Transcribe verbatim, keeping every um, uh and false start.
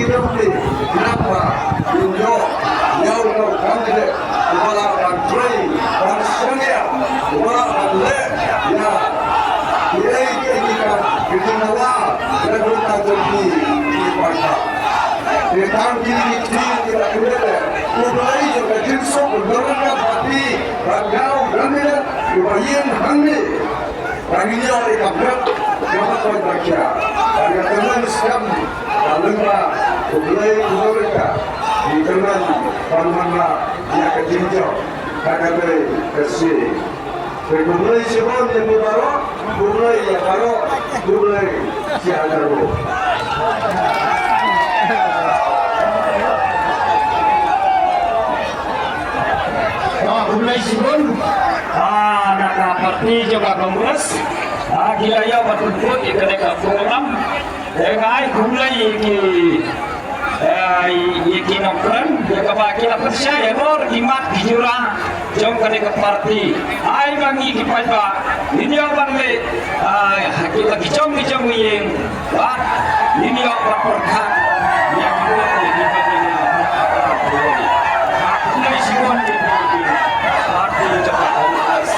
Ïa u te, naba ïoh ïa u nongkandidate uba lah ban trei, ban shaniah, uba lah ban leh ïa kiei kiei ki kam, ki jingdawa na ka bynta jong ki, ki paidbah. Te tang kine ki ktien ki la kynduh, U Blei jong ka jingsuk u don ryngkat bad phi, bad nga u candidate uba ïeng hangne. Ba ngin ïoh ïa ka bret kaba koit ba khiah. Ba nga kyrmen skhem ba lyngba U Blei u don ryngkat, ngin kyrmen ban wanrah ïa ka jingjop ha kawei ka sngi. Te khublei shibun ïa phi baroh, khublei ïa baroh, khublei shihajar nguh. Ah, khublei shibun. Ah, na ka party jong ka Congress. Ah, ki la ïoh ban pynkut ïa kane ka program. Te nga ai khublei ïa ki, eh, ïa ki nongkren, ïa kaba ki la pynshai halor ki mat ki jura jong kane ka party. Ai ba ngi ki paidbah ngin ïoh ban leh, ah, ha kita ki jong ki jong ngi ïing. Bad ngin ïoh ban pyrkhat ïa ki vote ïa kiba ngi ïa ki vote. Bad khublei shibun ïa ki, bad ki jong ka Congress.